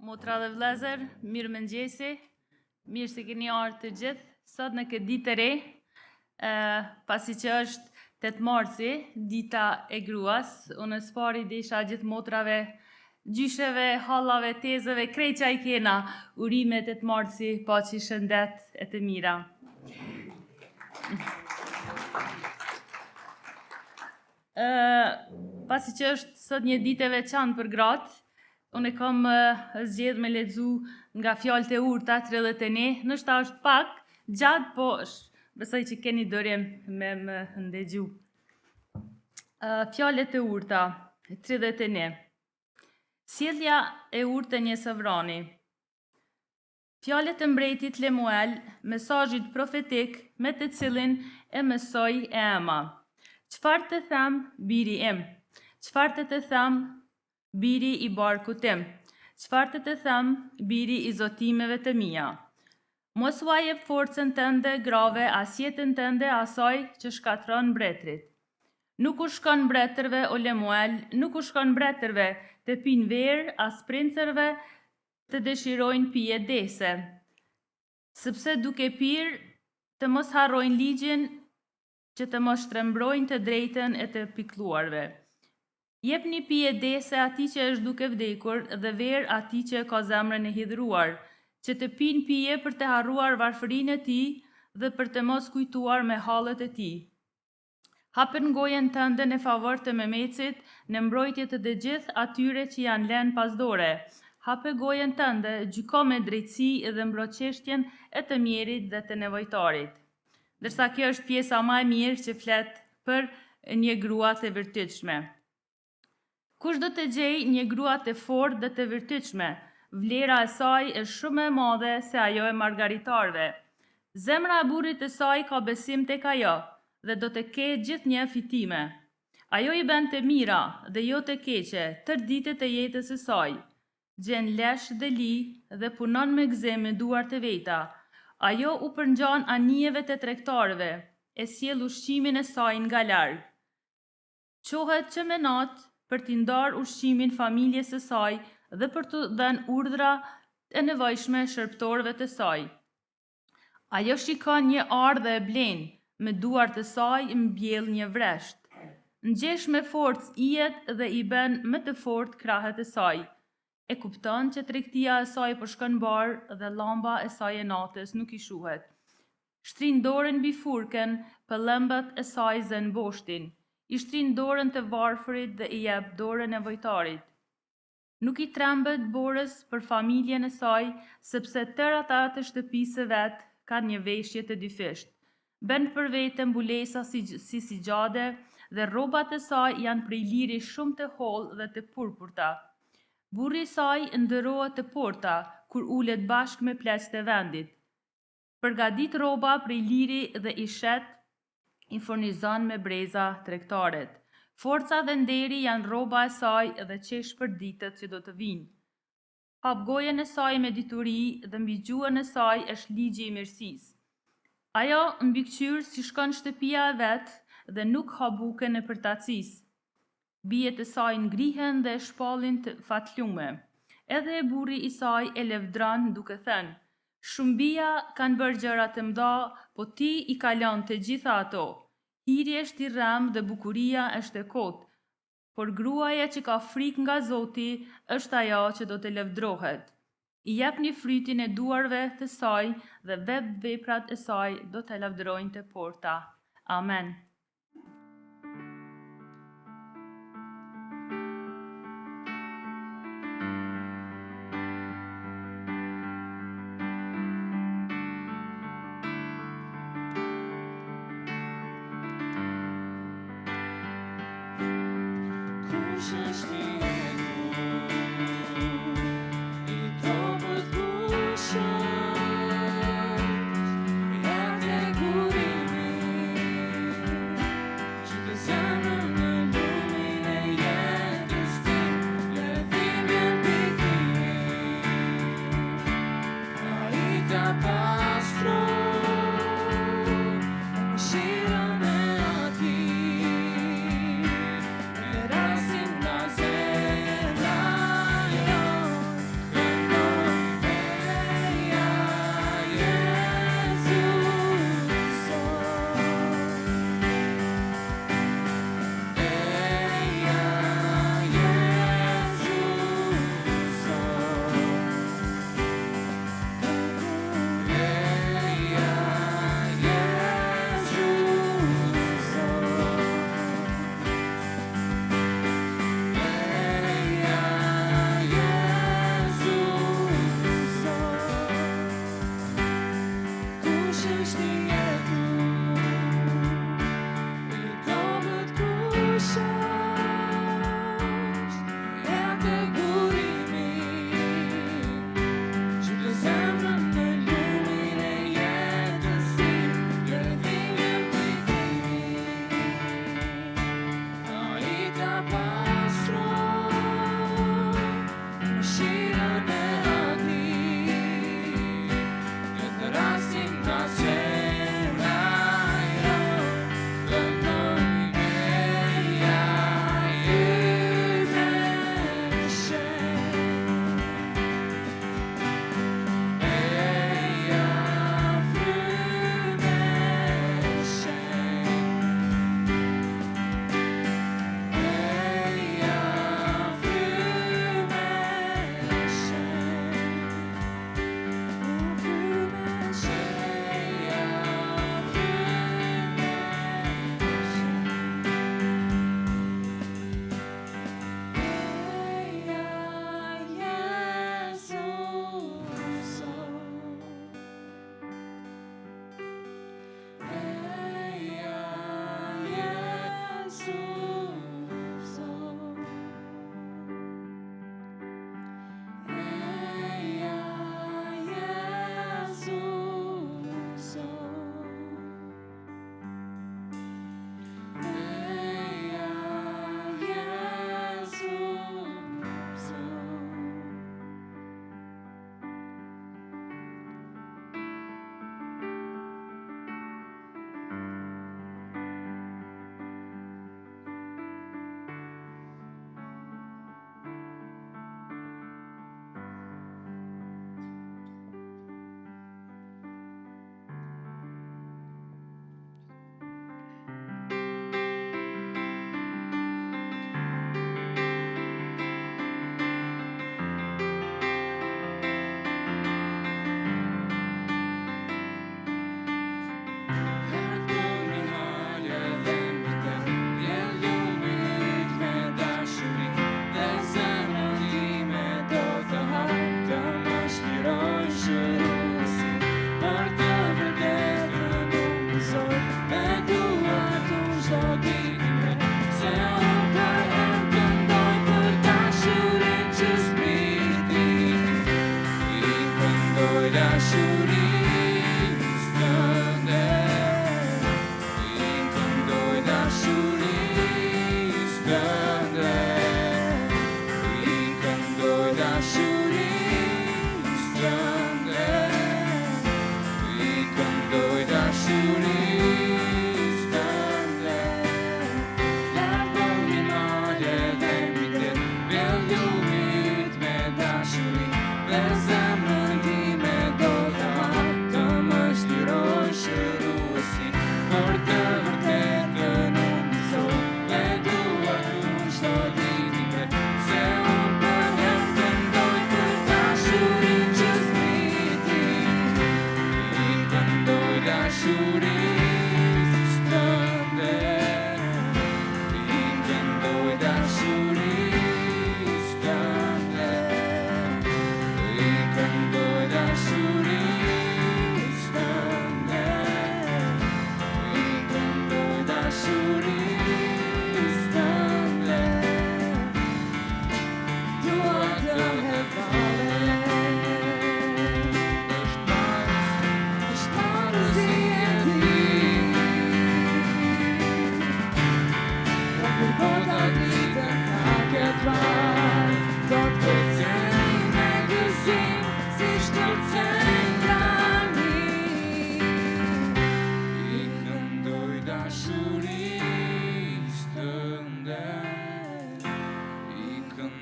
Motra dhe vëllezër, mirëmëngjesi, mirë se keni ardhur të gjithë sot në këtë ditë të re, ë pasi që është 8 marsi, dita e gruas, unë së pari desha gjithë motrave, gjysheve, hallave, tezeve, krejt që i kena, urime 8 marsi, paçi shëndet e të mira. Ë, pasi që është sot një ditë e veçantë për gratë, unë e kam zgjedh me lexu nga fjalët e urta 31, ndoshta është pak gjatë, po besoj që keni durim me më ndëgju. Fjalët e urta 31. Sjellja e urtë e një sovrani. Fjalët e mbretit Lemuel, mesazhit profetik me të cilin e mësoi e ëma. Çfarë të them, biri im? Çfarë të të them, biri i barkut tim? Çfarë të të them, biri i zotimeve të mia? Mos ua jep forcën tënde grave, as jetën tënde asaj që shkatërron mbretërit. Nuk u shkon mbretërve, o Lemuel, nuk u shkon mbretërve të pinë verë, as princërve të dëshirojnë pije dehëse, sepse duke pirë të mos harrojnë ligjin që të mos shtrembrojnë të drejtën e të pikëlluarve. Jepni pije dehëse atij që është duke vdekur dhe verë atij që e ka zemrën e hidhëruar, që të pinë pije për të harruar varfërinë e tij dhe për të mos kujtuar me hallet e tij. Hape gojën tënde në favor të memecit, në mbrojtje të të gjithë atyre që janë lënë pas dore. Hape gojën tënde, gjyko me drejtësi dhe mbro çështjen e të mjerit dhe të nevojtarit. Ndërsa kjo është pjesa ma e mirë që flet për një grua të virtytshme. Kush do të gjejë një grua të fortë dhe të virtytshme? Vlera e saj është shumë më e madhe se ajo e margaritarëve. Zemra e burrit të saj ka besim tek ajo dhe do të ketë gjithnjë fitime. Ajo i bën të mira dhe jo të keqe tërë ditët e jetës së saj. Gjen lesh dhe li dhe punon me gëzim me duart e veta. Ajo u përngjan anijeve të tregtarëve, e sjell ushqimin e saj nga larg. Çohet që me natë për t'i ndarë ushqimin familjes së saj dhe për t'u dhënë urdhra e nevojshme shërbëtorëve të saj. Ajo shikon një arë dhe e blen, me duart e saj mbjell një vresht. Ngjesh me forcë ijet dhe i bën më të fortë krahët e saj. E kupton që tregtia e saj po shkon mbarë dhe llamba e saj e natës nuk i shuhet. Shtrin dorën mbi furkën, pëllëmbët e saj zënë boshtin. I shtrin dorën të varfërit dhe i jep dorën nevojtarit. Nuk i trembet borës për familjen e saj, sepse tërë ata të shtëpisë së vet kanë një veshje të dyfishtë. Bën për vete mbulesa si, si sixhade dhe rrobat e saj janë prej liri shumë të hollë dhe të purpurta. Burri i saj nderohet te porta, kur ulet bashkë me pleqtë e vendit. Përgatit rroba prej liri dhe i shet, i furnizon me breza tregtarët. Forca dhe nderi janë rroba e saj dhe qesh për ditët që do të vijnë. Hap gojën e saj me dituri dhe mbi gjuhën e saj është ligji i mirësisë. Ajo mbikëqyr si shkon shtëpia e vet dhe nuk ha bukën e përtacisë. Bijët e saj ngrihen dhe e shpallin të fatlume. Edhe burri i saj e lëvdron duke thënë, Shumë bija kanë bërë gjëra të mëdha, po ti i kalon të gjitha ato. Hiri është i rremë dhe bukuria është e kotë, por gruaja që ka frikë nga Zoti është ajo që do të lëvdrohet. I jepni frytin e duarve të saj dhe vetë veprat e saj do ta lavdërojnë te porta. Amen. Kush është i hekurt, i dobët kush është, ja te burimi, që të zemrën në lumin e jetës ti, le dhimbjen pikimin, ai ta pastron, me mëshirën e atij, e rastin nga zemra.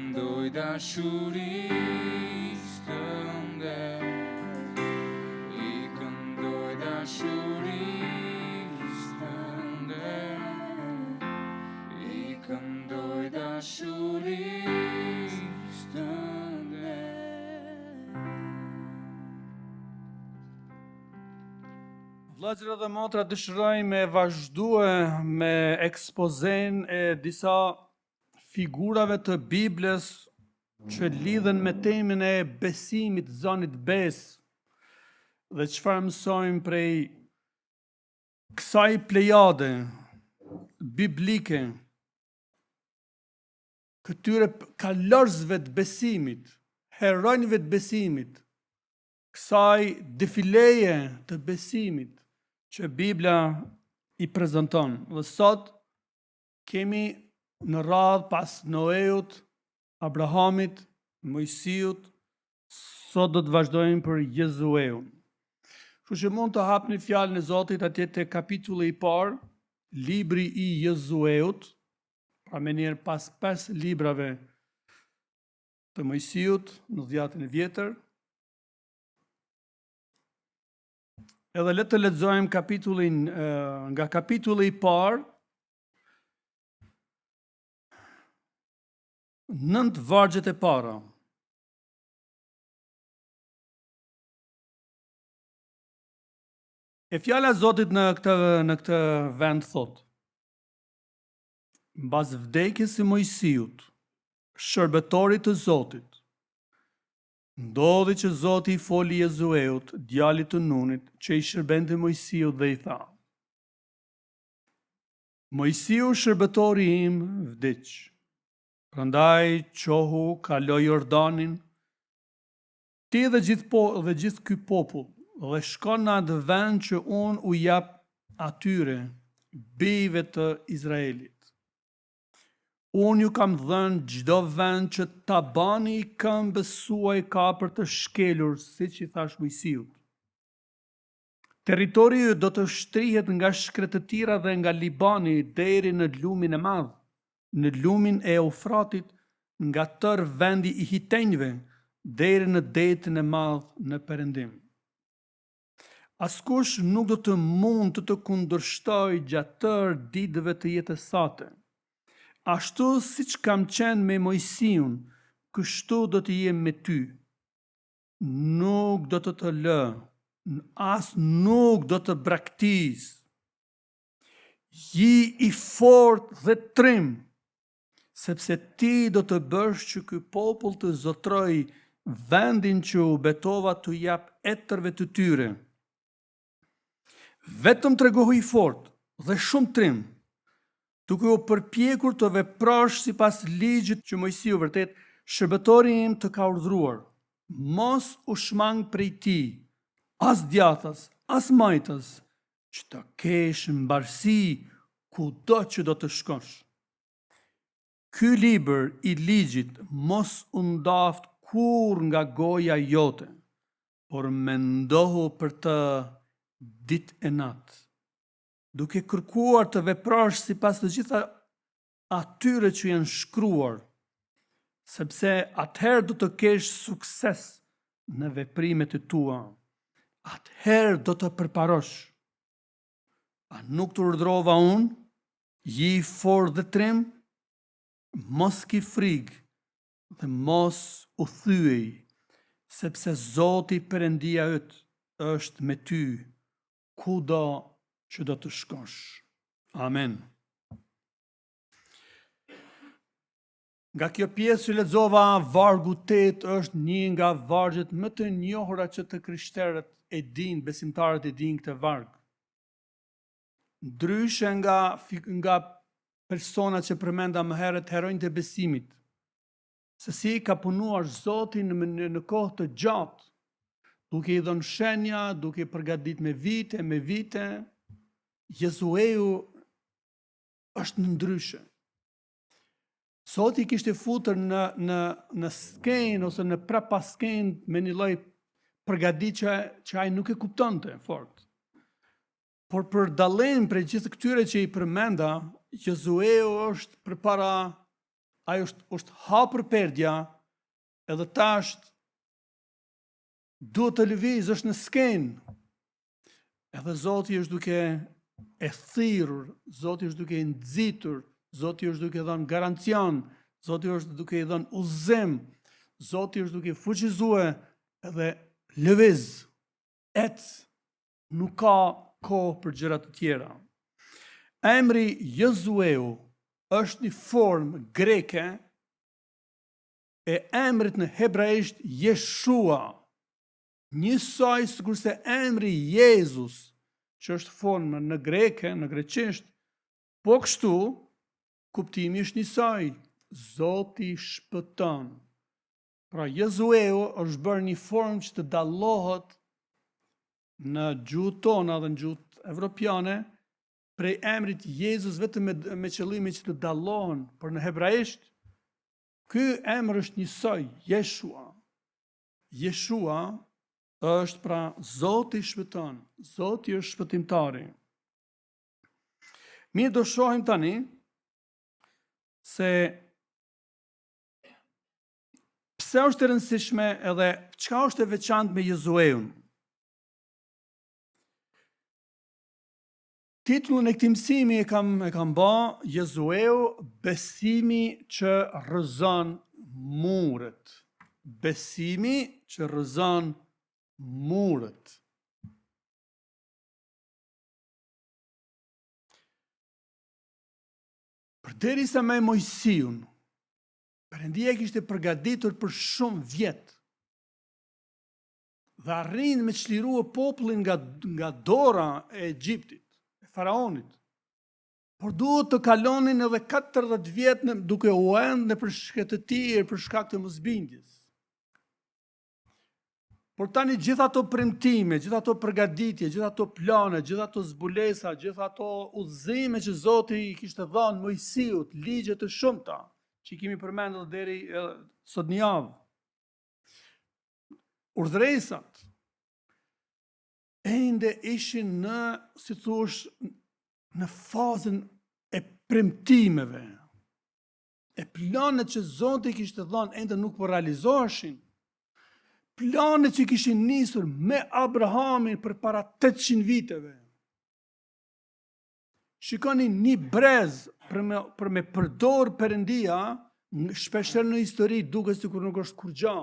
këndoj dashurisë tënde I këndoj dashurisë tënde I këndoj dashurisë tënde Vëllezër dhe motra dëshiroj me vazhdue me ekspozenë e disa figurave të Biblës që lidhen me temën e besimit, zanit besë dhe çfarë mësojmë prej kësaj plejade biblike këtyre kalorësve të besimit, heronjve të besimit, kësaj defileje të besimit që Bibla i prezanton. Dhe sot kemi në radhë pas Noeut, Abrahamit, Moisiut, sot do të vazhdojmë për Jozueun. Kështu që mund të hapni fjalën e Zotit atje te kapitulli i parë, libri i Jozueut, pra menjëherë pas pesë librave të Moisiut në dhjatën e vjetër. Edhe le të lexojmë kapitullin nga kapitulli i parë nëntë vargjet e para. E fjala e Zotit në këtë në këtë vend thotë: Mbas vdekjes së Moisiut, shërbëtorit të Zotit, ndodhi që Zoti i foli Jozueut, djalit të Nunit, që i shërbente Moisiut dhe i tha: Moisiu shërbëtori im vdiq. Prandaj çohu, kalo Jordanin, ti dhe gjithë po dhe gjithë ky popull dhe shko në atë vend që unë u jap atyre bijve të Izraelit. Unë ju kam dhënë çdo vend që tabani i këmbës suaj ka për të shkelur, siç i thashë Moisiut. Territori yt do të shtrihet nga shkretëtira dhe nga Libani deri në lumin e madh, në lumin e Eufratit, nga tërë vendi i Hitenjve deri në detin e madh në perëndim. Askush nuk do të mund të të kundërshtojë gjatë tërë ditëve të jetës sate. Ashtu siç kam qenë me Moisiun, kështu do të jem me ty. Nuk do të të lë, as nuk do të braktis. Ji i fortë dhe trim, sepse ti do të bësh që ky popull të zotërojë vendin që u betova t'u jap etërve të tyre. Vetëm tregohu i fortë dhe shumë trim, duke u përpjekur të veprosh sipas ligjit që Moisiu vërtet shërbëtori im të ka urdhëruar. Mos u shmang prej tij, as djathtas, as majtas, që të kesh mbarësi kudo që do të shkosh. Ky libër i ligjit mos u ndaftë kurrë nga goja jote, por mendohu për të ditë e natë, duke kërkuar të veprosh sipas të gjitha atyre që janë shkruar, sepse atëherë do të kesh sukses në veprimet e tua, atëherë do të përparosh. A nuk të urdhërova unë, ji i fortë dhe trim, mos ki frikë dhe mos u thyej, sepse Zoti Perëndia yt është me ty, kudo që do të shkosh. Amen. Nga kjo pjesë që lexova, vargu 8 është një nga vargjet më të njohura që të krishterët e dinë, besimtarët e dinë këtë varg. Ndryshe nga nga personat që përmenda më herët, heronjtë e besimit, se si ka punuar Zoti në, në kohë të gjatë, duke i dhënë shenja, duke i përgatit me vite, me vite, Jozueu është ndryshe. Zoti i kishte futur në, në, në skenë ose në prapaskenë me një lloj përgatitje që ai nuk e kuptonte fort. Por për dallim prej gjithë këtyre që i përmenda, Jozueu është përpara. Ai është, është hapur perdja edhe tash duhet të lëvizë, është në skenë. Edhe Zoti është duke e thirrur, Zoti është duke e nxitur, Zoti është duke dhënë garancion, Zoti është duke i dhënë udhëzim, Zoti është duke fuqizue edhe lëviz, ec, nuk ka kohë për gjëra të tjera. Emri Jozueu është një formë greke e emrit në hebraisht Jeshua, njësoj sikurse emri Jezus, që është formë në greke, në greqisht, po kështu, kuptimi është njësoj, Zoti shpëton. Pra Jozueu është bërë një formë që të dallohet në gjuhët tona dhe në gjuhët evropiane prej emrit Jezus vetëm me, me qëllimin që të dallohen, por në hebraisht ky emër është njësoj, Jeshua. Jeshua është pra Zoti shpëton, Zoti është shpëtimtari. Mirë do shohim tani se pse është e rëndësishme edhe çka është e veçantë me Jozueun. Titullin e këtij mësimi e kam e kam ba Jozueu besimi që rrëzon muret. Besimi që rrëzon muret. Përderisa me Moisiun, Perëndia e kishte përgatitur për shumë vjet dhe arrin me çlirue popullin nga, nga dora e Egjiptit, e faraonit. Por duhet të kalonin edhe 40 vjet në, duke u endë nëpër shkretëtirë për shkak të mosbindjes. Por tani gjithë ato premtime, gjithë ato përgatitje, gjithë ato plane, gjithë ato zbulesa, gjithë ato udhëzime që Zoti i kishte dhënë Moisiut, ligje të shumta, që i kemi përmendur deri edhe sot një javë. Urdhëresat ende ishin në, si thuash, në fazën e premtimeve. E planet që Zoti kishte dhënë ende nuk po realizoheshin. Planet që kishin nisur me Abrahamin përpara 800 viteve. Shikoni një brez për me, për me përdor Perëndia, shpeshherë në histori duket sikur nuk është kurgja.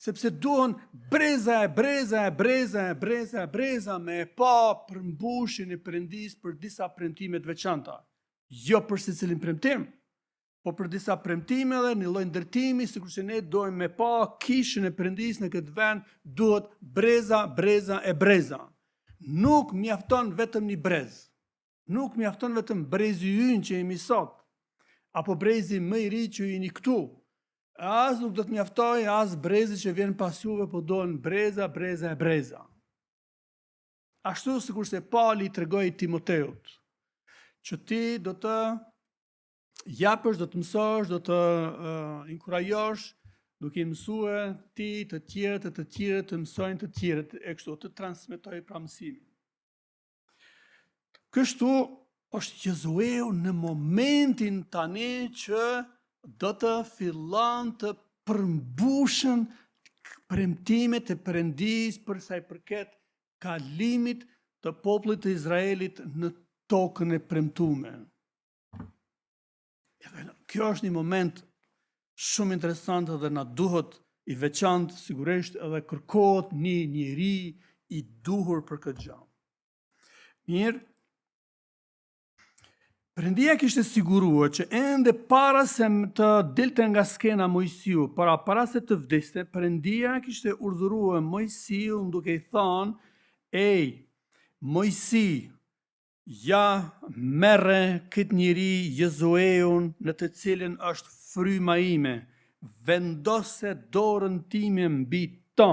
Sepse duhen breza e breza e breza e breza e breza me e pa përmbushjen e Perëndisë për disa premtime të veçanta. Jo për secilin premtim, po për disa premtime dhe një lloj ndërtimi, sikurse ne dojmë me pa kishën e Perëndisë në këtë vend, duhet breza, breza e breza. Nuk mjafton vetëm një brez. Nuk mjafton vetëm brezi ynë që jemi sot, apo brezi më i ri që jeni këtu. As nuk do të mjaftojë as brezi që vjen pas juve, po duhen breza, breza e breza. Ashtu sikurse Pali i tregoi Timoteut, që ti do të japësh, do të mësosh, do të uh, inkurajosh, duke i mësue ti të tjerët e të tjerët të mësojnë të tjerët e kështu të transmetojë pra mësimin. Kështu është Jozueu në momentin tani që do të fillon të përmbushen premtimet e Perëndisë për sa i përket kalimit të popullit të Izraelit në tokën e premtume. Edhe kjo është një moment shumë interesant dhe na duhet i veçantë sigurisht edhe kërkohet një njeri i duhur për këtë gjë. Mirë, Perëndia kishte siguruar që ende para se të dilte nga skena Moisiu, para para se të vdiste, Perëndia kishte urdhëruar Moisiun duke i thënë: "Ej, Moisi, Ja, merre këtë njeri Jozueun në të cilin është fryma ime, vendose dorën time mbi të.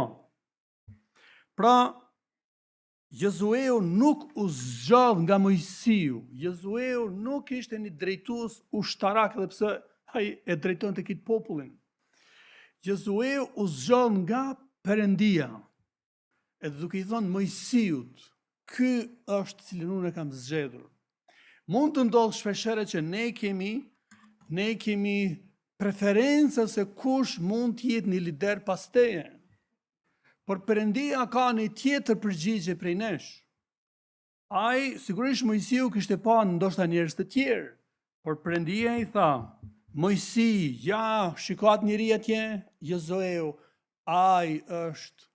Pra, Jozueu nuk u zgjodh nga Moisiu. Jozueu nuk ishte një drejtues ushtarak edhe pse ai e drejtonte këtë popullin. Jozueu u zgjodh nga Perëndia. Edhe duke i thënë Moisiut, ky është cilin unë e kam zgjedhur. Mund të ndodhë shpeshherë që ne kemi Ne kemi preferenca se kush mund të jetë një lider pas teje. Por Perëndia ka një tjetër përgjigje prej nesh. Ai, sigurisht Moisiu kishte pa ndoshta njerëz të tjerë, por Perëndia i tha, Moisi, ja, shiko atë njeri atje, Jozueu, ai është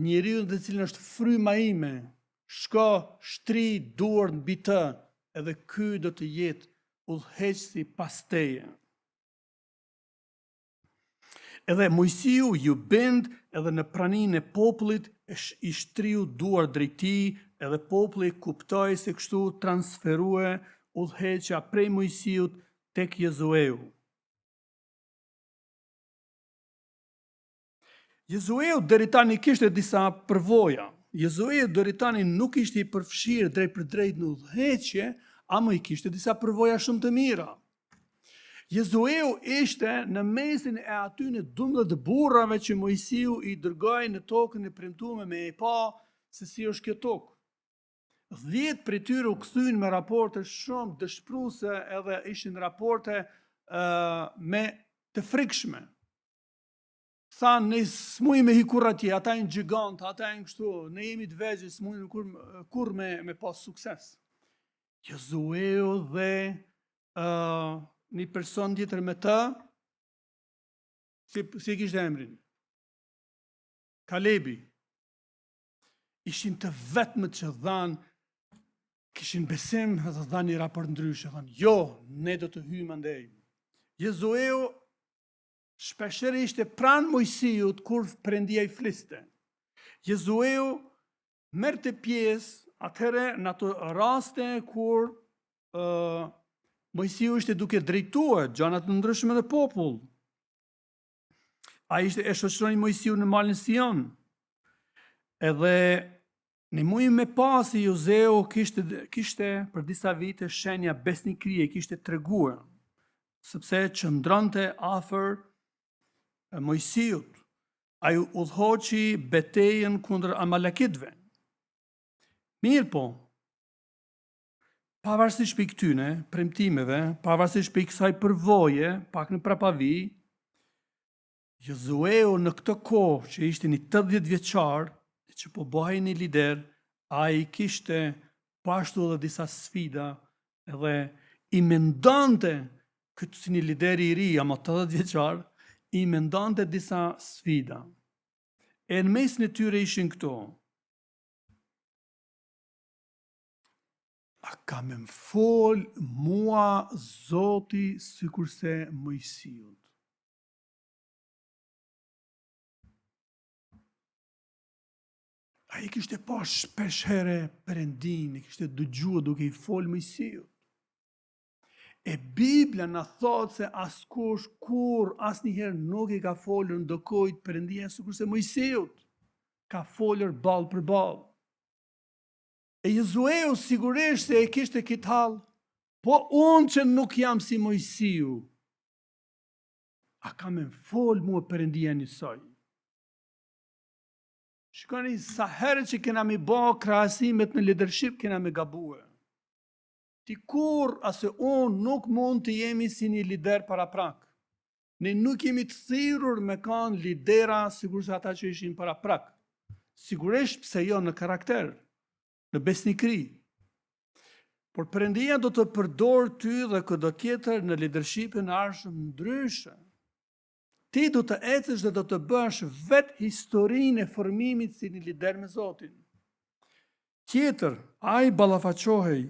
njeriu në të cilin është fryma ime, shko, shtri duart mbi të, edhe ky do të jetë udhëheqësi pas teje. Edhe Moisiu iu bind edhe në praninë e popullit i shtriu duart drejt tij, edhe populli kuptoi se kështu transferue udhëheqja prej Moisiut tek Jozueu. Jozueu deri tani kishte disa përvoja. Jozueu deri tani nuk ishte i përfshirë drejtpërdrejt në udhëheqje, ama i kishte disa përvoja shumë të mira. Jozueu ishte në mesin e atyne 12 burrave që Moisiu i dërgoi në tokën e premtume me e pa se si është kjo tokë. 10 prej tyre u kthyen me raporte shumë dëshpëruese edhe ishin raporte uh, me të frikshme. Thanë, ne s'mujmë me hi kurrë atje, ata janë gjigant, ata janë kështu, ne jemi të vegjël, s'mujmë kurrë kurr me, me pas sukses. Jozueu dhe uh, një person tjetër me të, si, si e kishte emrin? Kalebi. Ishin të vetmët që dhanë, kishin besim dhe dhanë një raport ndryshe, thanë, jo, ne do të hyjmë andej. Jozueu Shpeshherë ishte pranë Moisiut kur Perëndia i fliste. Jozueu merrte pjesë atëherë në ato raste kur uh, Moisiu ishte duke drejtuar gjëra të ndryshme në popull. Ai ishte e shoqëroi Moisiun në malin Sion. Edhe Ne mujmë me pa se Jozueu kishte, kishte për disa vite shenja besnikërie, kishte treguar, sepse qëndronte afër Moisiut. Ai udhëhoqi betejën kundër Amalekitëve. Mirëpo, pavarësisht prej këtyne premtimeve, pavarësisht prej kësaj përvoje, pak në prapavijë, Jozueu në këtë kohë që ishte një 80 vjeçar, që po bëhej një lider, ai kishte po ashtu edhe disa sfida edhe i mendonte këtë si një lider i ri, ama 80 vjeçar, i mendonte disa sfida. E në mesin e tyre ishin këto. A ka me më fol mua Zoti sikurse Moisiut? Ai kishte pa shpesh herë Perëndinë, e kishte dëgjuar duke i fol Moisiut. E Bibla na thotë se askush kurrë asnjëherë nuk i ka folur ndokujt Perëndia sikurse Moisiut. Ka folur ballë për ballë. E Jozueu sigurisht se e kishte këtë hall, po unë që nuk jam si Moisiu, A ka me më fol mua Perëndia njësoj? Shikoni, sa herë që kena me bo krahasimet në leadership, kena me gabue. Ti kurrë, ase unë nuk mund të jemi si një lider paraprak. Ne nuk jemi të thirrur me kanë lidera sikurse ata që ishin paraprak. Sigurisht pse jo në karakter, në besnikëri. Por Perëndia do të përdorë ty dhe këdo tjetër në leadershipin e ardhshëm ndryshe. Ti do të ecësh dhe do të bësh vetë historinë e formimit si një lider me Zotin. Tjetër, ai ballafaqohej.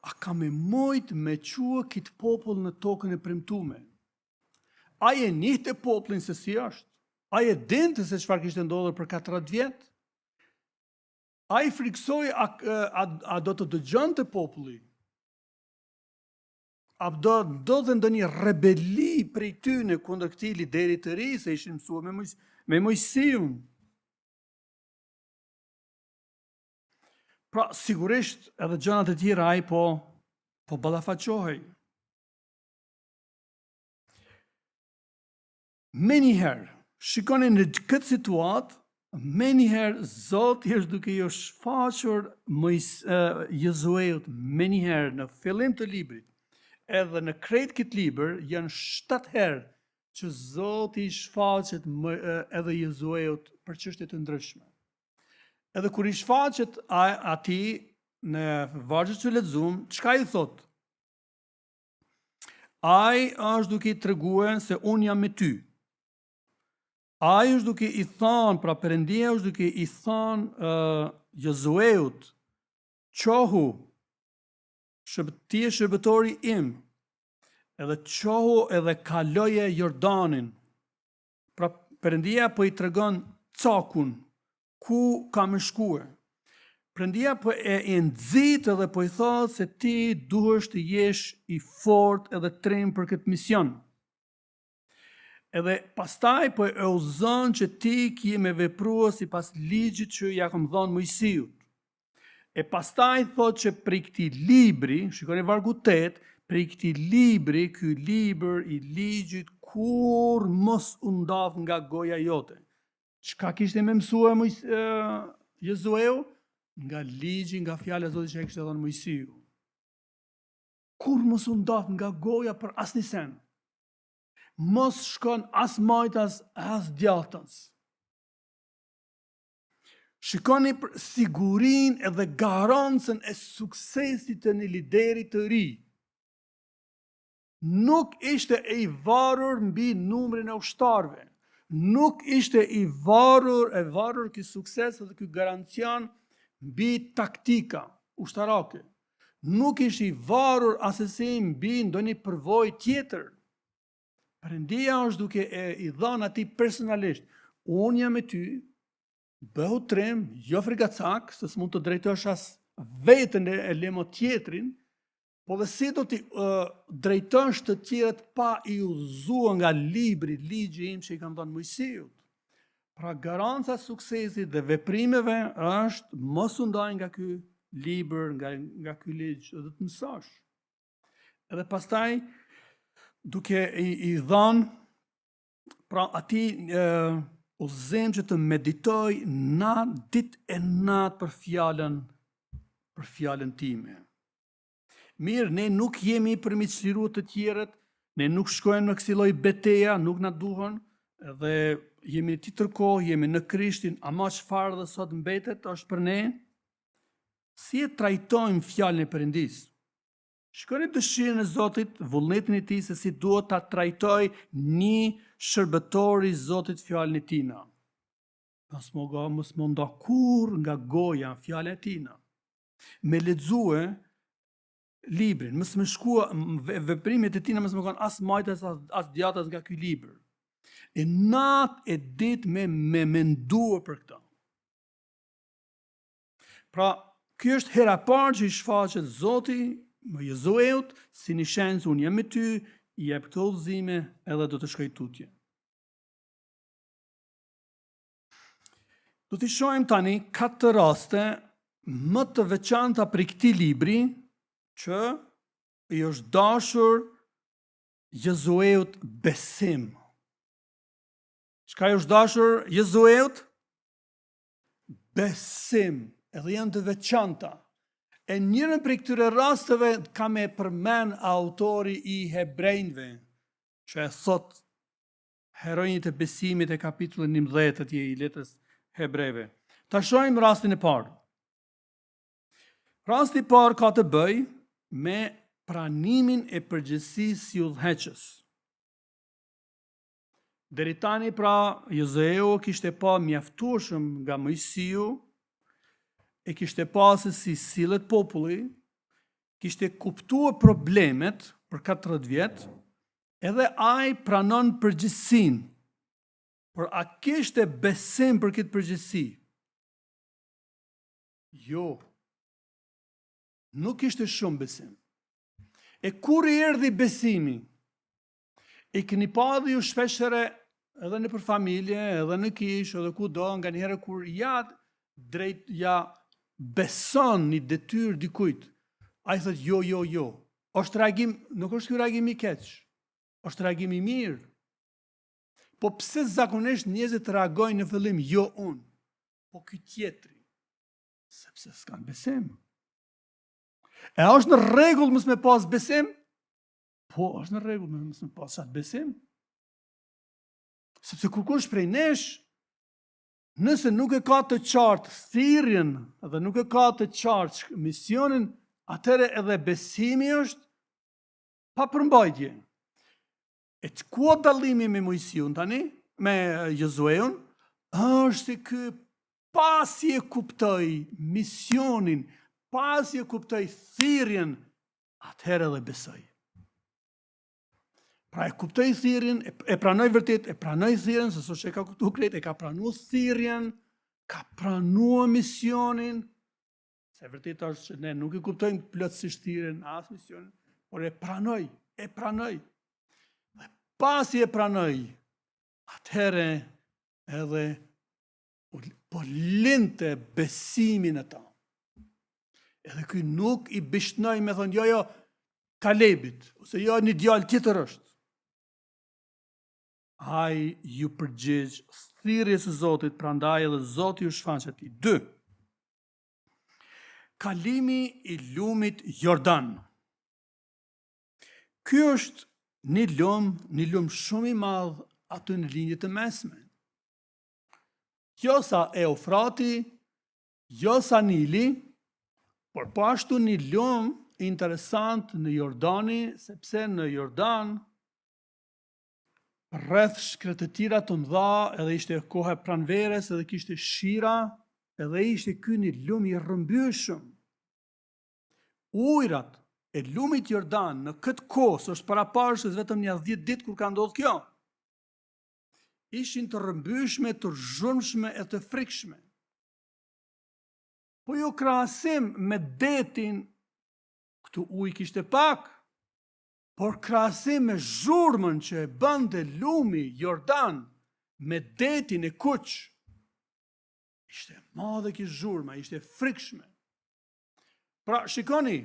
A ka me mujt me çue këtë popull në tokën e premtume? Ai e njihte popullin se si është. Ai e dinte se çfarë kishte ndodhur për 40 vjet. Ai frikësohej a, a, a do të dëgjonte populli? A do ndodhte ndonjë rebeli prej tyne kundër këtij lideri të ri, se ishin mësuar me, Mojs, me Mojsiun? Pra, sigurisht, edhe gjërat e tjera ai po, po ballafaqohej. Menjëherë, shikoni në këtë situatë, menjëherë Zoti është duke iu shfaqur Mojs, uh, Jozueut menjëherë në fillim të librit. Edhe në krejt këtë libër janë 7 herë që Zoti i shfaqet më, edhe Jozueut për çështje të ndryshme. Edhe kur i shfaqet atij në vargjet që lexuam, çka i thot? Ai është duke i tregue se unë jam me ty. Ai është duke i thanë, pra Perëndia është duke i thanë uh, Jozueut, çohu, shëb, ti je shërbëtori im, edhe çohu edhe kaloje Jordanin. Pra Perëndia po i tregon cakun, ku ka me shkue. Perëndia po e, e nxit edhe po i thotë se ti duhesh të jesh i fort edhe trim për këtë mision. Edhe pastaj po e udhëzon që ti ki me veprua sipas ligjit që ja kam dhënë Moisiut. E pastaj thotë që prej këtij libri, shikoni vargu 8, prej këtij libri, ky libër i ligjit kurrë mos u ndaftë nga goja jote. Çka kishte me mësue Mojs, Jozueu? Nga ligji, nga fjala e Zotit që e kishte dhënë Moisiu. Kurrë mos u ndaftë nga goja për asnjë sen. Mos shkon as majtas, as djathtas. Shikoni për sigurinë edhe garancën e suksesit të një lideri të ri. Nuk ishte e i varur mbi numrin e ushtarëve. Nuk ishte i varur e varur ky sukses dhe ky garancion mbi taktika ushtarake. Nuk ishte i varur asesi mbi ndonjë përvojë tjetër. Perëndia është duke e i dhënë atij personalisht, unë jam me ty, bëhu trim, jo frigacak, se s'mund të drejtosh as veten e, e le mo tjetrin, po dhe si do t'i uh, drejtosh të tjerët pa i udhëzua nga libri, ligji im që i kam dhënë Moisiut. Pra garanca e suksesit dhe veprimeve është mos u ndaj nga ky libër, nga nga ky ligj dhe të mësosh. Edhe pastaj duke i, i dhënë pra atij udhëzim që të meditojë natë ditë e natë për fjalën për fjalën time. Mirë, ne nuk jemi për m'i çliru të tjerët, ne nuk shkojmë në kësi lloj beteja, nuk na duhen, dhe jemi në tjetër kohë, jemi në Krishtin, ama çfarë dhe sot mbetet është për ne, si e trajtojmë fjalën e Perëndisë? Shikoni dëshirën e Zotit, vullnetin e tij se si duhet ta trajtojë një shërbëtor i Zotit fjalën e tina. Mos m'u ga, mos m'u nda kurrë nga goja fjala e tina. Me lexue librin, mos me shkua veprimet e tina mos me kanë as majtas as, as djathtas nga ky libër. E natë e ditë me me mendua për këtë. Pra, kjo është hera e parë që i shfaqet Zoti më Jozueut si një shenjë se unë jam me ty, i jep këto udhëzime edhe do të shkoj tutje. Do t'i shohim tani katër raste më të veçanta prej këtij libri që i është dashur Jozueut besim. Çka i është dashur Jozueut? Besim, edhe janë të veçanta. E njërën prej këtyre rasteve ka me përmend autori i Hebrejve, që e thot Heronjtë e besimit e kapitullin 11 atje i letrës Hebrejve. Ta shohim rastin e parë. Rasti i parë ka të bëjë me pranimin e përgjegjësisë si udhëheqës. Deri tani pra Jozueu kishte pa mjaftueshëm nga Moisiu, e kishte pa se si sillet populli, kishte kuptuar problemet për 40 vjet, Edhe ai pranon përgjegjësinë. Por a kishte besim për këtë përgjegjësi? Jo. Nuk kishte shumë besim. E kur i erdhi besimi? E keni pa edhe ju shpeshherë edhe nëpër familje, edhe në kishë, edhe kudo, nganjëherë kur ja drejt ja beson një detyrë dikujt, ai thotë jo, jo, jo. Është reagim, nuk është ky reagim i keq. Është reagim i mirë. Po pse zakonisht njerëzit reagojnë në fillim jo unë, po ky tjetri? Sepse s'kanë besim. E a është në rregull mos me pas besim? Po, është në rregull me mos me pas atë besim. Sepse kurkush prej nesh, nëse nuk e ka të qartë thirrjen dhe nuk e ka të qartë misionin, atëherë edhe besimi është pa përmbajtje. E ku o dallimi me Moisiun tani, me Jozueun, është se ky pasi e kuptoi misionin, pasi e kuptoi thirrjen, atëherë edhe besoi. Pra e kuptoi thirrjen, e, e pranoi vërtet, e pranoi thirrjen, se s'osht që e ka kuptu krejt, e ka pranu thirrjen, ka pranu misionin, Se e vërteta është që ne nuk e kuptojmë plotësisht thirrjen as misionin, por e pranoi, e pranoi. Dhe pasi e pranoi, atëherë edhe po linte besimin e ta. Edhe ky nuk i bishtnoi me thonë, jo, jo, Kalebit, ose jo, një djalë tjetër është. Ai iu përgjigj thirrjes së Zotit, prandaj edhe Zoti iu shfaq atij. 2. Kalimi i lumit Jordan. Ky është një lum, një lum shumë i madh aty në lindje të mesme. Jo sa Eufrati, jo sa Nili, por po ashtu një lum interesant në Jordani, sepse në Jordan rreth shkretëtira të mëdha, edhe ishte koha e pranverës, edhe kishte shira, edhe ishte ky një lum i rrëmbyeshëm. Ujrat e lumit Jordan në këtë kohë, se është paraparë se vetëm nja 10 ditë kur ka ndodhur kjo. Ishin të rrëmbyeshme, të zhurmshme e të frikshme. Po jo krahasim me detin, këtu ujë kishte pak, Por krahasim me zhurmën që e bënte lumi Jordan me detin e kuq, ishte e madhe kjo zhurma, ishte e frikshme. Pra, shikoni,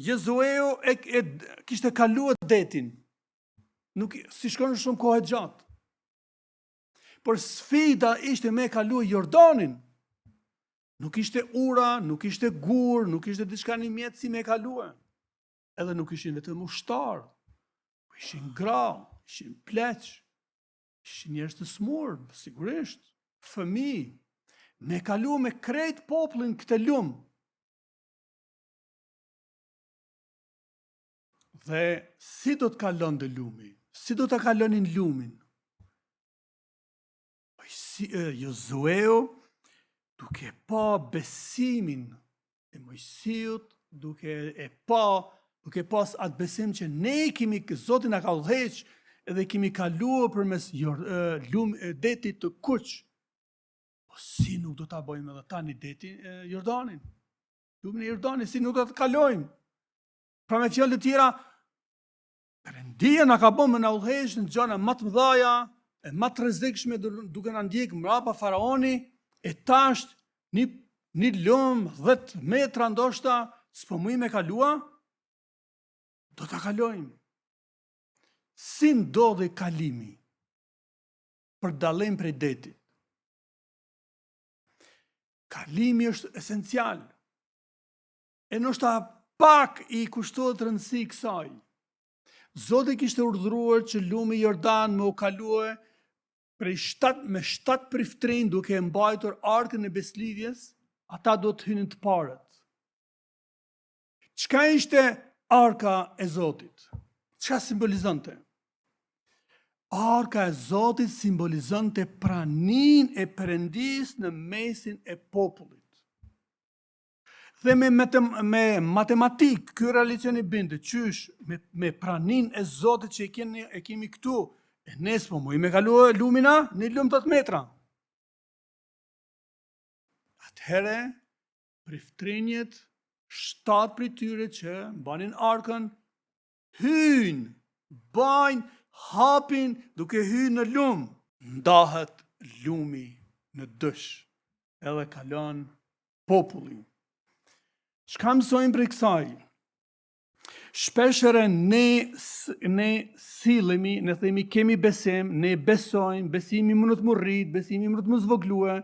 Jozueu e, e kishte kaluar detin. Nuk s'i shkon shumë kohë e gjatë. Por sfida ishte me kalu Jordanin. Nuk ishte ura, nuk ishte gur, nuk ishte diçka një mjet si me kalue. Edhe nuk ishin vetëm ushtarë, po ishin gra, ishin pleq, ishin njerëz të smurë, sigurisht, fëmijë. Me kalu me krejt popullin këtë lum. Dhe si do të kalonte lumi? Si do ta kalonin lumin? Si, Jozueu, duke pa besimin e Mojsiut, duke e pa, duke pas atë besim që ne kemi, Zoti na ka udhëheq, edhe kemi kaluar përmes jor, lum, detit të kuq. Po si nuk do ta bëjmë edhe tani detin e Jordanin? Lumin e Jordanit, si nuk do të kalojmë? Pra me fjalë të tjera, Perëndia na ka bën me na udhëheq në gjëra më të mëdha e më të rrezikshme duke na ndjek mbrapa faraoni e tash një një lum 10 metra ndoshta s'po mujmë me kalua do ta kalojmë. Si ndodhi kalimi për dallim prej detit? Kalimi është esencial. E ndoshta pak i kushtohet rëndësi kësaj. Zoti kishte urdhëruar që lumi Jordan me u kalue prej shtat me shtat priftërinj duke e mbajtur arkën e besëlidhjes, ata do të hynin të parët. Çka ishte arka e Zotit? Çka simbolizonte? Arka e Zotit simbolizonte praninë e Perëndisë në mesin e popullit. Dhe me, me, me matematikë, ky relacion i binte, qysh, me, me praninë e Zotit që e kemi, e kemi këtu, e ne s'po mujmë me kalu lumin a, një lum 10 metra. Atëherë, priftërinjët, shtatë prej tyre që mbanin arkën, hyjnë, bajnë, hapin duke hy në lum. Ndahet lumi në dysh, edhe kalon populli. Çka mësojmë prej kësaj? Shpeshherë ne, ne sillemi, ne themi kemi besim, ne besojmë, besimi mundet m'u rrit, besimi mundet m'u zvoglue,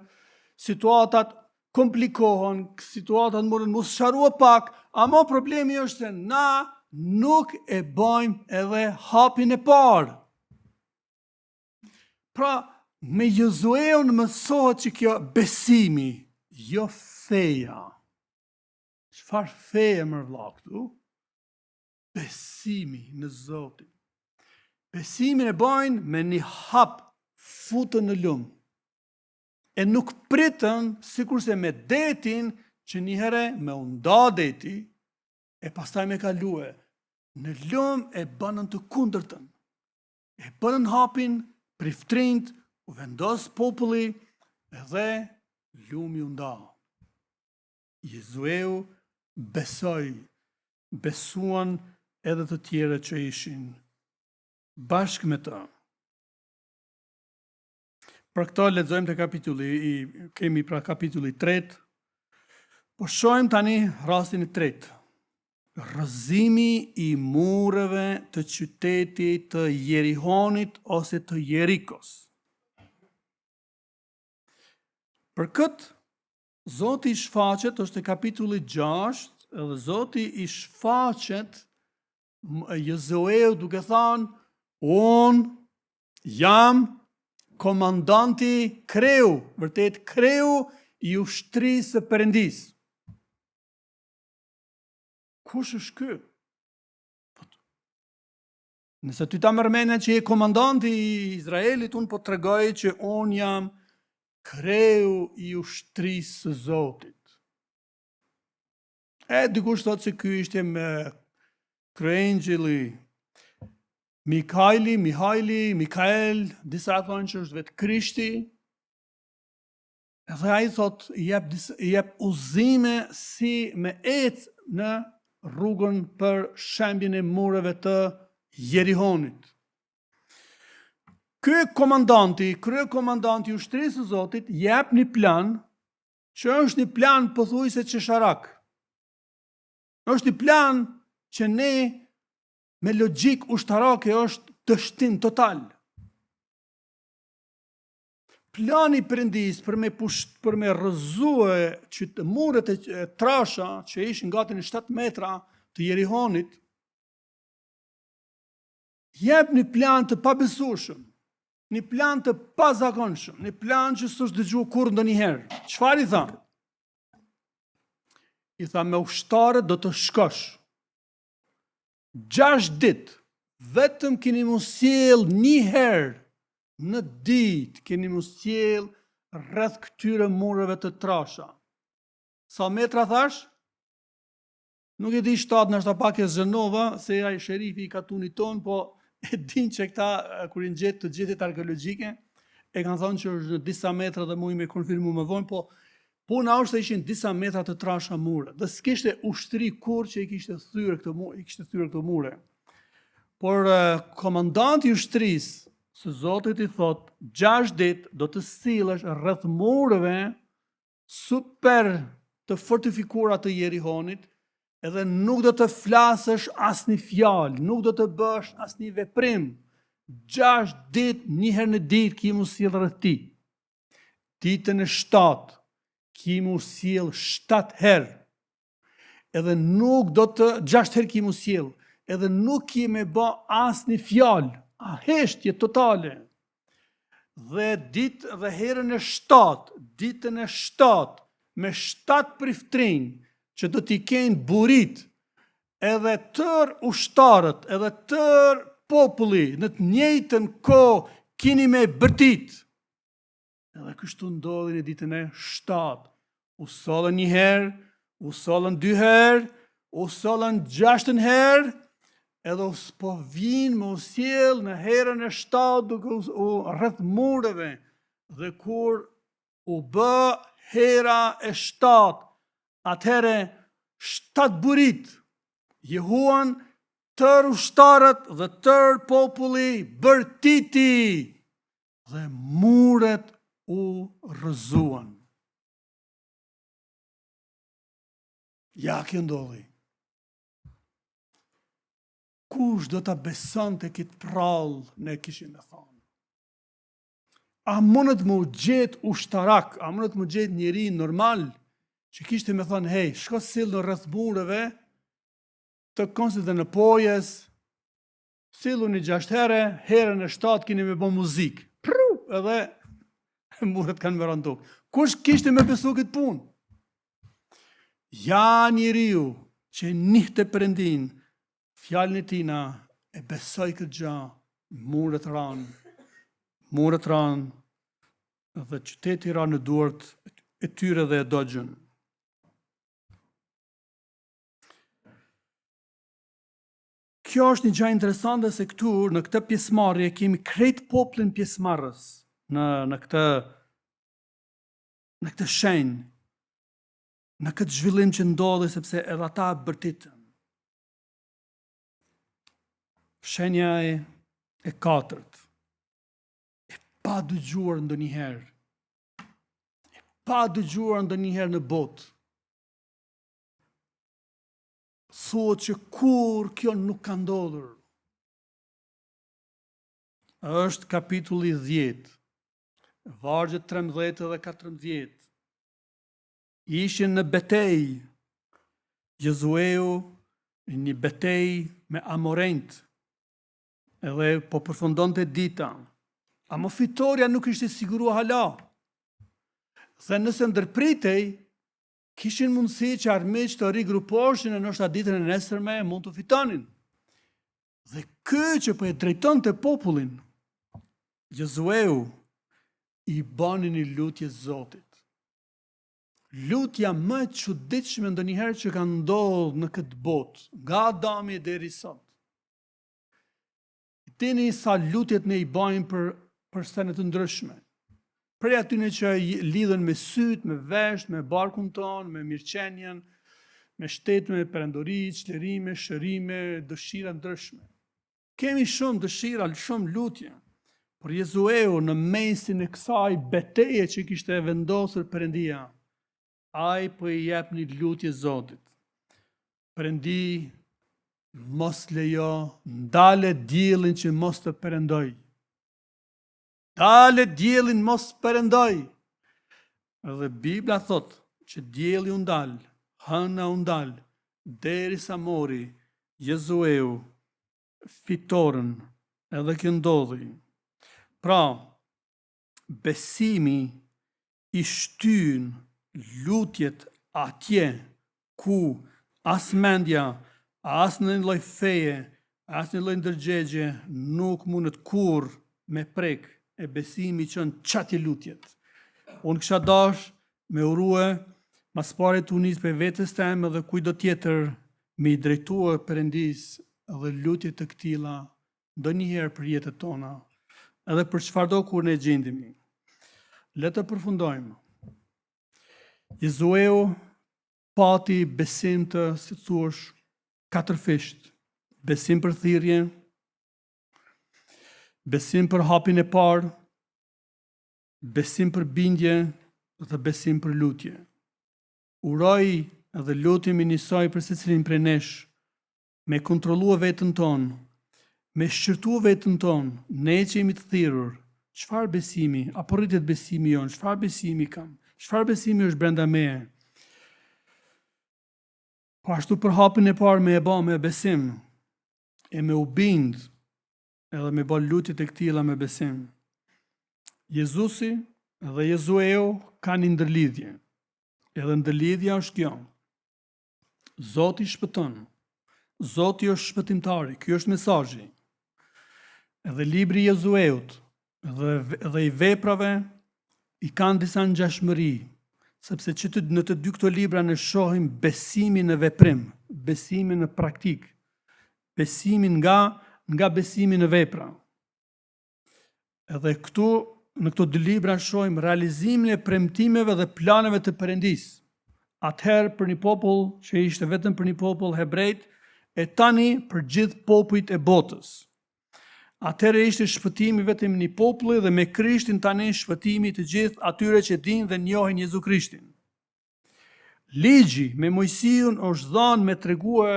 situatat komplikohen, situatat munden m'u sqarua pak, ama problemi është se na. nuk e bajmë edhe hapin e parë. Pra, me Jozueun mësohet që kjo besimi, jo feja. Çfarë feje mër vlla këtu? Besimi në Zotin. Besimin e bajnë me një hap futën në lumë. E nuk pritën sikurse me detin që njëherë me u nda deti e pastaj me kalue. Në lumë e bënën të kundërtën. E bënën hapin, priftrinjtë, u vendos populli edhe lumi u nda. Jozueu besoi, besuan edhe të tjerët që ishin bashkë me të. Për këto lexojmë te kapitulli i kemi pra kapitulli 3. Po shohim tani rastin e tretë. Rrëzimi i mureve të qytetit të Jerihonit ose të Jerikos. Për këtë Zoti i shfaqet është te kapitulli 6 edhe Zoti i shfaqet Jozueut duke thanë unë jam komandanti kreu, vërtet kreu i ushtrisë së Perëndisë. Kush është ky? Nëse ty ta merr mendja që je komandanti i Izraelit, unë po të tregoj që unë jam kreu i ushtrisë së Zotit. E dikush thotë se ky ishte me kryengjëlli Mikaili, Mihajli, Mikael, disa thonë që është vetë Krishti. Edhe ai thotë, i jep, i jep udhëzime si me ecë në rrugën për shembjen e mureve të Jerihonit. Ky komandanti, kryekomandanti i ushtrisë së Zotit, jep një plan që është një plan pothuajse qesharak. Është një plan që ne me logjikë ushtarake është dështim total. Plani i Perëndisë për me pusht, për me rrëzue që të muret e, e trasha që ishin gati në 7 metra të Jerihonit, jep një plan të pabesueshëm, një plan të pazakonshëm, një plan që s'është dëgju kurrë ndonjëherë. Çfarë i tha? I tha me ushtarët do të shkosh. Gjashtë ditë, vetëm keni m'u sjell një herë në ditë, keni m'u sjell rreth këtyre mureve të trasha. Sa metra thash? Nuk e di 7, ndoshta pak e zgjanova, se ai sherifi i katunit tonë, po e din që këta, kur i gjetë të gjetjet arkeologjike, e kanë thonë që është në disa metra dhe muj me konfirmu më vonë, po Puna është se ishin disa metra të trasha muret dhe s'kishte ushtri kurrë që i kishte thyer këto mure, i kishte thyer këto mure. Por komandanti i ushtrisë së Zotit i thotë, 6 ditë do të sillesh rreth mureve super të fortifikuara të Jerihonit, edhe nuk do të flasësh asnjë fjalë, nuk do të bësh asnjë veprim. 6 ditë, një herë në ditë ki m'u sjell rreth tij. Ditën e shtatë, ki m'u sjell shtatë herë, edhe nuk do të, gjashtë herë ki m'u sjell, edhe nuk ki me ba asnjë fjalë, a heshtje totale. Dhe ditë dhe herën e shtatë, ditën e shtatë, me shtatë priftrinj, që do t'i kenë buritë, edhe tërë ushtarët, edhe tërë populli, në të njëjtën kohë, kini me bërtit. Edhe kështu ndodhi në ditën e shtatë. U sollën një herë, u sollën dy herë, u sollën gjashtën herë, edhe u po vijnë me u sjell në herën e shtatë duke u, u rreth mureve dhe kur u bë hera e shtatë, atëherë shtatë buritë jehuan tërë ushtarët dhe tërë populli bërtiti dhe muret u rrëzuan. Ja, kjo ndodhi. Kush do ta besonte këtë prrallë ne kishim me thonë? A mundet m'u gjetë ushtarak, a mundet m'u gjetë njeri normal, që kishte me thonë, hej, shko sillu rreth mureve, të Konstantinopojës, Silluni gjashtë herë, herën e shtatë kini me bo muzikë. Pru, edhe muret kanë me ra n'tokë. Kush kishte me besu këtë punë? Ja njeriu që e njihte Perëndinë, fjalën e tina, e besoi këtë gja, muret ranë, muret ranë, dhe qyteti ra në duart e tyre dhe e dogjën. Kjo është një gjë interesante se këtu në këtë pjesëmarrje kemi krejt popullin pjesëmarrës në në këtë në këtë shenjë, në këtë zhvillim që ndodhi sepse edhe ata bërtitën. Shenja e, e katërt, e padëgjuar ndonjëherë, e padëgjuar ndonjëherë në botë, Thuhet që kurrë kjo nuk ka ndodhur. Është kapitulli 10, vargjet 13 dhe 14. Ishin në betejë, Jozueu në një betejë me Amorenjtë, edhe po përfundonte dita. Amo fitorja nuk ishte sigurua hala. Dhe nëse ndërpritej, Kishin mundësi që armiqtë të rigrupoheshin e ndoshta ditën e nesërme mund të fitonin. Dhe ky që po e drejtonte popullin, Jozueu, i bani një lutje Zotit. Lutja më e çuditshme ndonjëherë që ka ndodhur në këtë botë, nga Adami e deri sot. Dini sa lutjet ne i bajmë për për sene të ndryshme. Prej atyne që lidhen me sytë, me veshët, me barkun tonë, me mirëqenien, me shtetë, me perandori, çlirime, shërime, dëshira ndryshme. Kemi shumë dëshira, shumë lutje. Por Jozueu në mesin e kësaj beteje që kishte vendosur Perëndia, ai po i jep një lutje Zotit. Perëndi, mos lejo, ndale diellin që mos të perëndojë. Ndale diellin mos perëndojë. Dhe Bibla thotë që dielli u ndal, hëna u ndal, derisa mori Jozueu fitoren, edhe kjo ndodhi. Pra, besimi i shtyn lutjet atje ku as mendja, as një lloj feje, as një lloj ndërgjegje nuk mundet kurrë me prek e besimi i çon qatje lutjet. Unë kisha dash me urue, ma s'pari tu nis prej vetes teme dhe kujtdo tjetër me i drejtue Perëndisë dhe lutje të këtilla ndonjëherë për jetët tona, edhe për çfarëdo ku ne gjendemi. Le të përfundojmë. Jozueu pati besim të, si thuash, katërfisht. Besim për thirrje, besim për hapin e parë, besim për bindje dhe besim për lutje. Uroj edhe lutemi njësoj për secilin prej nesh, me kontrollue veten tonë, me shqyrtue veten tonë, ne që jemi të thirrur, çfarë besimi, a po rritet besimi jonë, çfarë besimi kam, çfarë besimi është brenda meje. Po ashtu për hapin e parë me e ba me besim, e me u bind, edhe me ba lutjet e këtilla me besim. Jezusi dhe Jozueu kanë një ndërlidhje. Edhe ndërlidhja është kjo. Zoti shpëton. Zoti është shpëtimtari. Ky është mesazhi. Edhe libri i Jozueut dhe dhe i veprave i kanë disa ngjashmëri, sepse që të, në të dy këto libra ne shohim besimin në veprim, besimin në praktikë, besimin nga nga besimi në vepra. Edhe këtu, në këto dy libra shohim realizimin e premtimeve dhe planeve të Perëndisë. Atëherë për një popull që ishte vetëm për një popull hebrejt, e tani për gjithë popujt e botës. Atëherë ishte shpëtimi vetëm një populli dhe me Krishtin tani shpëtimi të gjithë atyre që dinë dhe njohin Jezu Krishtin. Ligji me Moisiun është dhanë me tregue,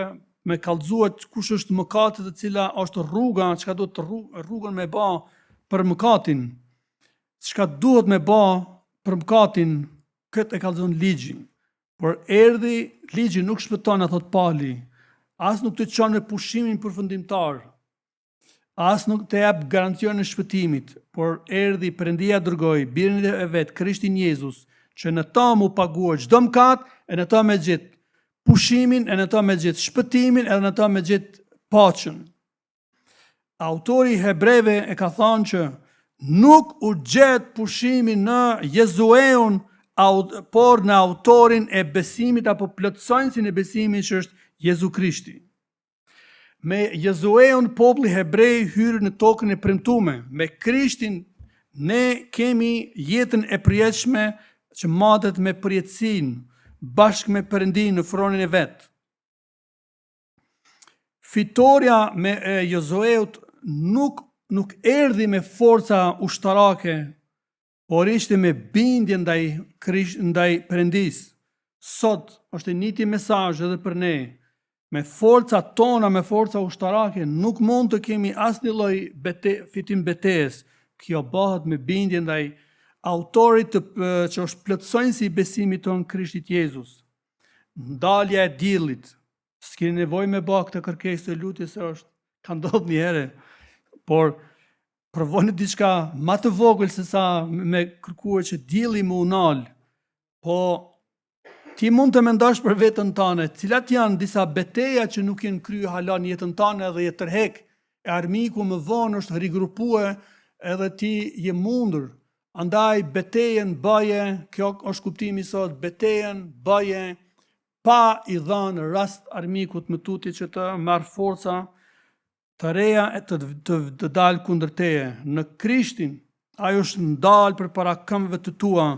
me kallxue kush është mëkati dhe cila është rruga, çka duhet të rrugën me ba për mëkatin, çka duhet me ba për mëkatin, këtë e kallxon ligji. Por erdhi, ligji nuk shpëton, a thot Pali. As nuk të çon në pushimin përfundimtar. As nuk të jep garancion e shpëtimit, por erdhi Perëndia dërgoi birin e vet Krishtin Jezus, që në ta m'u pagua çdo mëkat e në ta me gjet pushimin e në ta me gjet shpëtimin edhe në ta me gjet paqen. Autori i Hebrejve e ka thanë që nuk u gjet pushimi në Jozueun, por në autorin e besimit apo plotësonjësin e besimit që është Jezu Krishti. Me Jozueun populli hebrej hyri në tokën e premtume. Me Krishtin ne kemi jetën e përjetshme që matet me përjetësinë bashkë me Perëndinë në fronin e vet. Fitorja me e Jozueut nuk nuk erdhi me forca ushtarake, por ishte me bindje ndaj Krisht, ndaj Perëndisë. Sot është i njëjti mesazh edhe për ne. Me forca tona, me forca ushtarake, nuk mund të kemi asnjë lloj bete, fitim betejës. Kjo bëhet me bindje ndaj autorit të, që është plotësonjësi i besimit tonë Krishtit Jezus. Ndalja e diellit, S'keni nevojë me ba këtë kërkesë të lutje se është ka ndodhur një herë. Por provoni diçka ma të vogël se sa me kërkue që dielli me u nal. Po ti mund të mendosh për veten tane, cilat janë disa beteja që nuk janë kry hala në jetën tane dhe je tërhek e armiku më vonë është rigrupue edhe ti je mundur. Andaj betejën bëje, kjo është kuptimi sot, betejën bëje pa i dhanë rast armikut më tutje që të marrë forca të reja e të, të, të dalë kundër teje. Në Krishtin, ai është ndalë përpara këmbëve të tua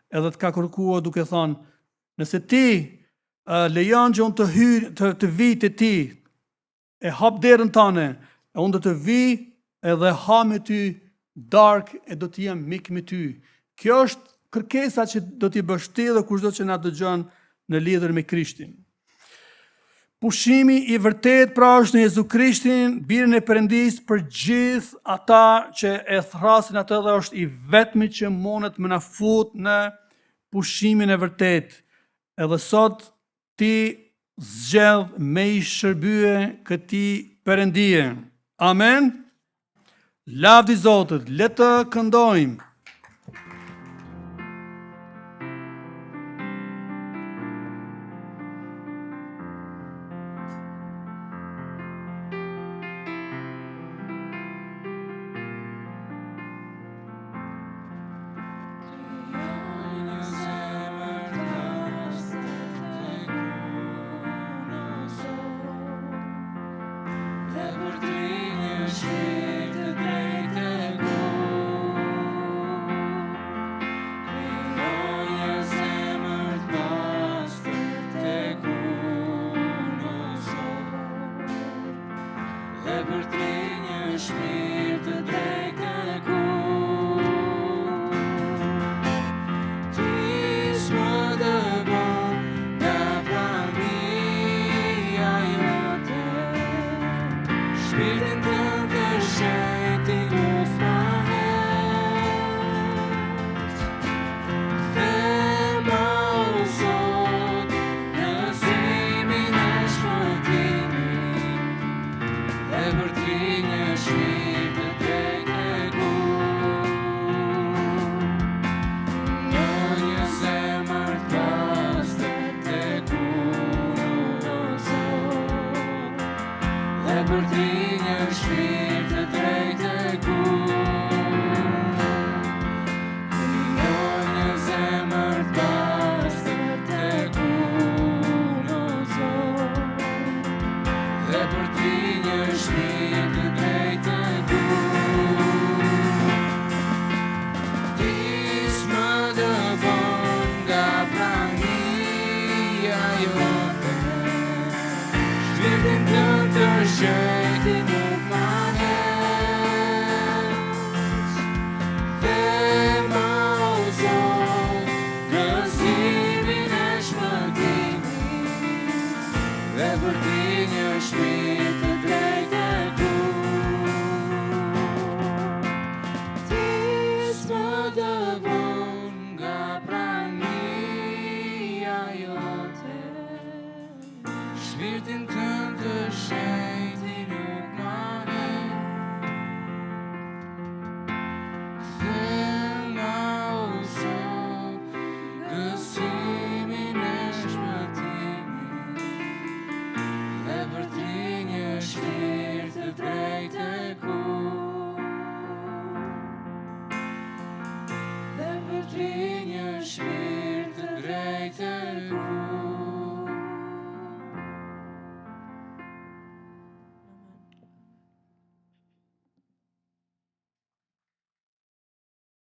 edhe të ka kërkua duke thanë, nëse ti uh, lejon që unë të hyj, të, të vij te ti, E hap derën tane, e unë do të vij edhe ha me ty darkë e do të jem mik me ty. Kjo është kërkesa që do t'i bësh ti dhe kushdo që na dëgjon në lidhje me Krishtin. Pushimi i vërtetë pra është në Jezu Krishtin, birin e Perëndisë për gjithë ata që e thërrasin atë dhe është i vetmi që mundet me na fut në pushimin e vërtetë. Edhe sot Ti zgjedh me i shërbye këtij Perëndie. Amen. Lavdi Zotit, le të këndojmë. Zotri një shpirt të drejtë e.